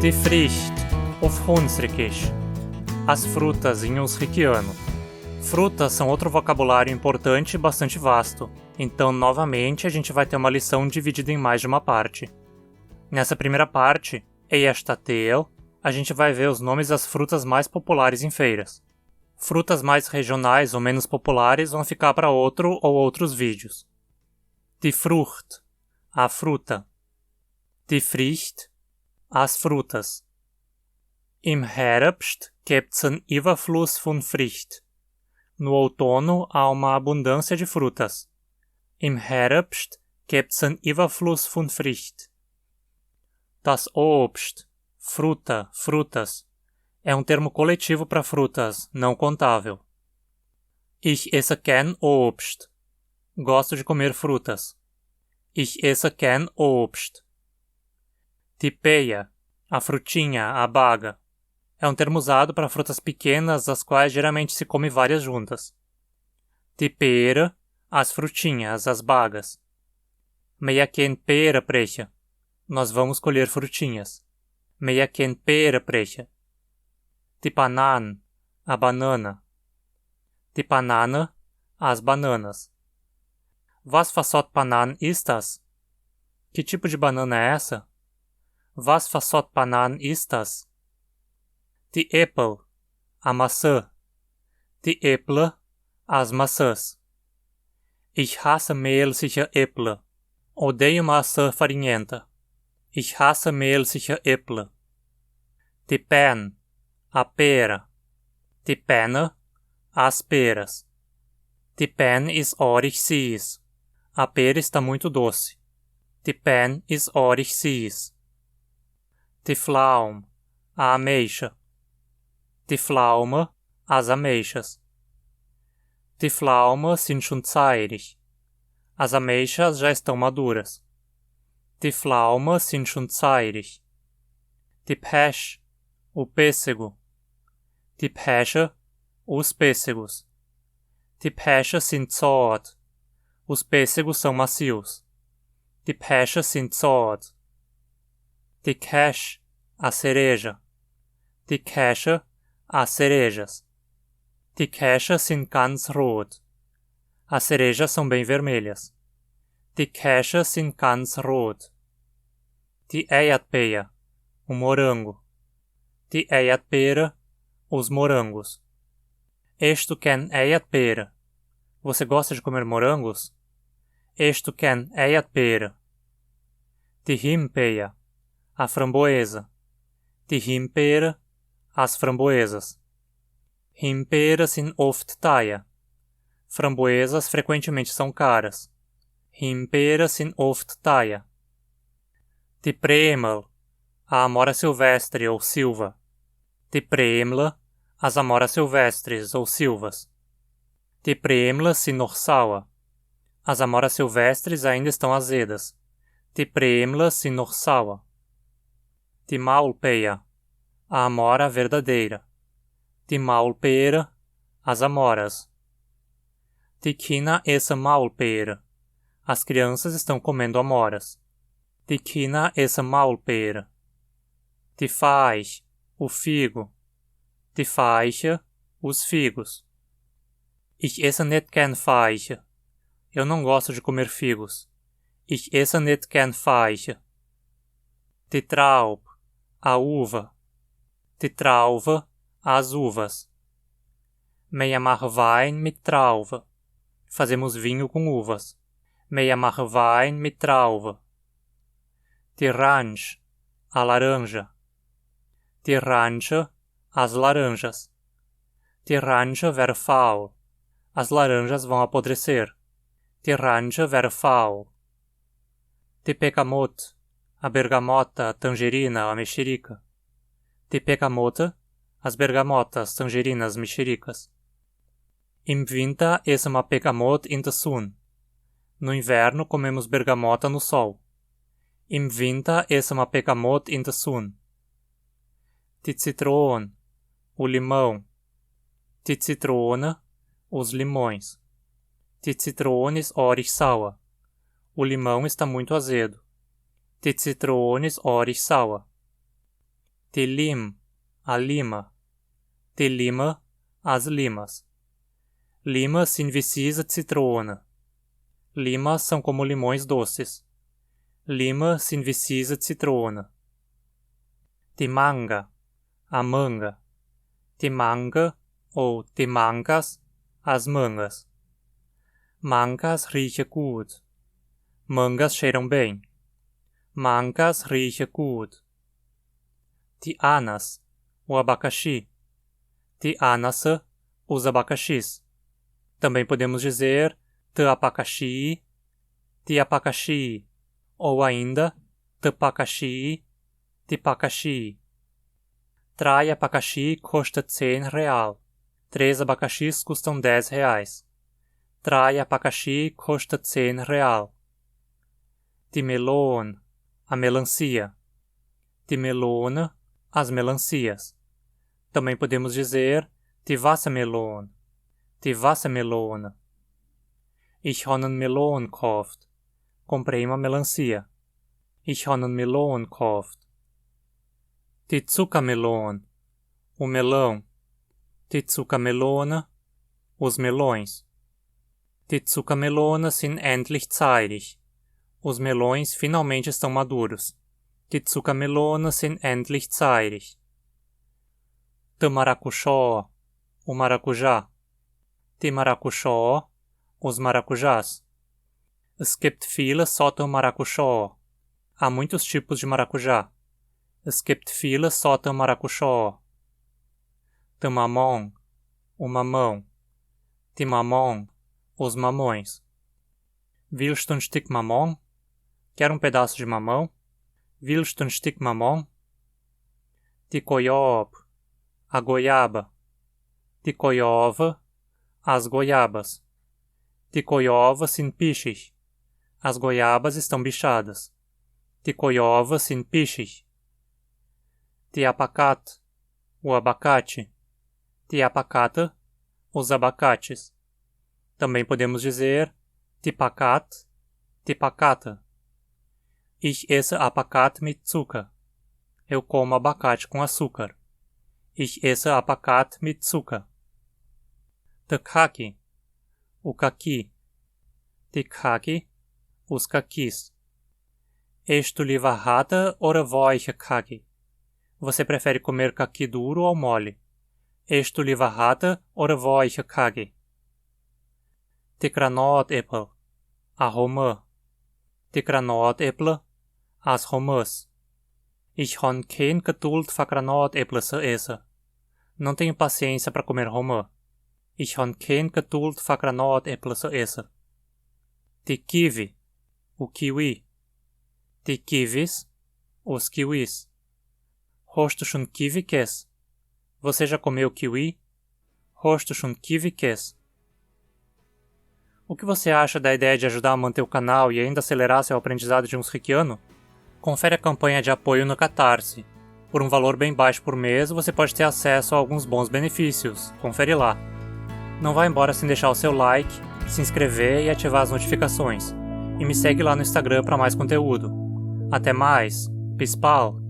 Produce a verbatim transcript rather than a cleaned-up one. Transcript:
Die Fricht, auf Hunsrückisch. As frutas em hunsrükiano. Frutas são outro vocabulário importante e bastante vasto. Então, novamente, a gente vai ter uma lição dividida em mais de uma parte. Nessa primeira parte, esta tél, a gente vai ver os nomes das frutas mais populares em feiras. Frutas mais regionais ou menos populares vão ficar para outro ou outros vídeos. Die Frucht, a fruta. Die Fricht, as frutas. Im Herbst gibt's en Überfluss von Fricht. No outono há uma abundância de frutas. Im Herbst gibt's en Überfluss von Fricht. Das Obst, fruta, frutas, é um termo coletivo para frutas, não contável. Ich esse gern Obst. Gosto de comer frutas. Ich esse gern Obst. Die Päa, a frutinha, a baga, é um termo usado para frutas pequenas, das quais geralmente se come várias juntas. Die Päre, as frutinhas, as bagas. Mir ginn Päre präche. Nós vamos colher frutinhas. Mir ginn Päre präche. Die Banan, a banana. Die Banane, as bananas. Was fa Sort Banan ist das? Que tipo de banana é essa? Was fa Sort Banan ist das? Die Äppel, a maçã. Die Äppel, as maçãs. Ich hasse mehlsiche Äppel. Odeio maçã farinhenta. Ich hasse mehlsiche Äppel. Die Bän, a pera. Die Bäne, as peras. Die Bän is orig süß. A pera está muito doce. Die Bän is orig süß. Die Pflaum, a ameixa. Die Pflaume, as ameixas. Die Pflaume sin schon zeirig. As ameixas já estão maduras. Die Pflaume sin schon zeirig. Die Päsch, o pêssego. Die Päsche, os pêssegos. Die Päsche sin zart. Os pêssegos são macios. Die Päsche sin zart. Die Käsch, a cereja. Die Käsche, as cerejas. Die Käsche sin ganz rot. As cerejas são bem vermelhas. Die Käsche sin ganz rot. Die Erdbeer, o morango. Die Erdbeere, os morangos. Esse gern Erdbeere? Você gosta de comer morangos? Esse gern Erdbeere? Die Himbeer, a framboesa. Die Himbeer, as framboesas. Himbeere sin oft teuer. Framboesas frequentemente são caras. Himbeere sin oft teuer. Die Prämel, a amora silvestre ou silva. Die Prämle, as amoras silvestres ou silvas. Die Prämle sin noch sauer. As amoras silvestres ainda estão azedas. Die Prämle sin noch sauer. Die Maulpäer, a amora verdadeira. Die Maulpäere, as amoras. Die Kinner esse Maulpäere. As crianças estão comendo amoras. Die Kinner esse Maulpäere. Die Veich, o figo. Die Veiche, os figos. Ich esse net gern Veiche. Eu não gosto de comer figos. Ich esse net gern Veiche. Die Traub, a uva. Die Trauve, as uvas. Mir mache Wein mit Trauve. Fazemos vinho com uvas. Mir mache Wein mit Trauve. Die Ransch, a laranja. Die Ranche, as laranjas. Die Ranche were faul. As laranjas vão apodrecer. Die Ranche were faul. Die Begamot, a bergamota, a tangerina, a mexerica. Die Begamote, as bergamotas, tangerinas, mexericas. Im Winter esse ma Begamot in de Sun. No inverno comemos bergamota no sol. Im Winter esse ma Begamot in de Sun. Die Zitrone, o limão. Die Zitrone, os limões. Die Zitrone is orig sauer. O limão está muito azedo. Die Zitrone is orig sauer. Ti lim, a lima. Ti lima, as limas. Lima sin visi za citrona. Limas são como limões doces. Lima sin visi za citrona. Ti manga, a manga. Ti manga ou ti mangas, as mangas. Mangas riechen gut. Mangas cheiram bem. Mangas riechen gut. Ti anas, o abacaxi. Ti anasa, os abacaxis. Também podemos dizer ti apacaxi, ti apacaxi, ou ainda ti pacaxi, ti pacaxi. Trai apacaxi custa cem real. Três abacaxis custam dez reais. Trai apacaxi custa cem real. Ti melon, a melancia. Ti melona, as melancias. Também podemos dizer ti wassermelon, ti wassermelona. Ich han en Melon kauft. Comprei uma melancia. Ich han en Melon kauft. Ti zuckermelon, o melão. Ti zuckermelona, os melões. Ti zuckermelona sin endlich zeirig. Os melões finalmente estão maduros. Ti zuckermelona sin endlich zeirig. Ti maracuxó, o maracujá. Ti maracuxó, os maracujás. Es gibt viele Sorten Maracuxó. Há muitos tipos de maracujá. Es gibt viele Sorten Maracuxó. Ti mamon, o mamão. Ti mamon, os mamões. Willst du ein Stück Mamon? Quer um pedaço de mamão? Willst du ein Stück Mamon? Ti kojob, a goiaba. Ti kojova, as goiabas. Ti kojova sin pixig. As goiabas estão bichadas. Ti kojova sin pixig. Ti apakat, o abacate. Ti apakata, os abacates. Também podemos dizer ti pakat, ti pakata. Ich esse apakat mit Zucker. Eu como abacate com açúcar. Ich esse apakat mit Zucker. Ti kaki, o caqui. Ti kaki, os caquis. Eš ti liva hata oder weiche kaki? Você prefere comer caqui duro ou mole? Eš ti liva hata oder weiche kaki? Ti granatäpel, a romã. Ti granatäpel, as romãs. Ich han keen Geduld fa granatäpel se esse. Não tenho paciência para comer romã. Ich han keen Geduld fa granatäpel se esse. Ti kiwi, o kiwi. Ti kiwis, os kiwis. Hast ti schon kiwi kess? Você já comeu kiwi? Hast ti schon kiwi kess? O que você acha da ideia de ajudar a manter o canal e ainda acelerar seu aprendizado de hunsukiano? Confere a campanha de apoio no Catarse. Por um valor bem baixo por mês, você pode ter acesso a alguns bons benefícios. Confere lá. Não vá embora sem deixar o seu like, se inscrever e ativar as notificações. E me segue lá no Instagram para mais conteúdo. Até mais! Pispal!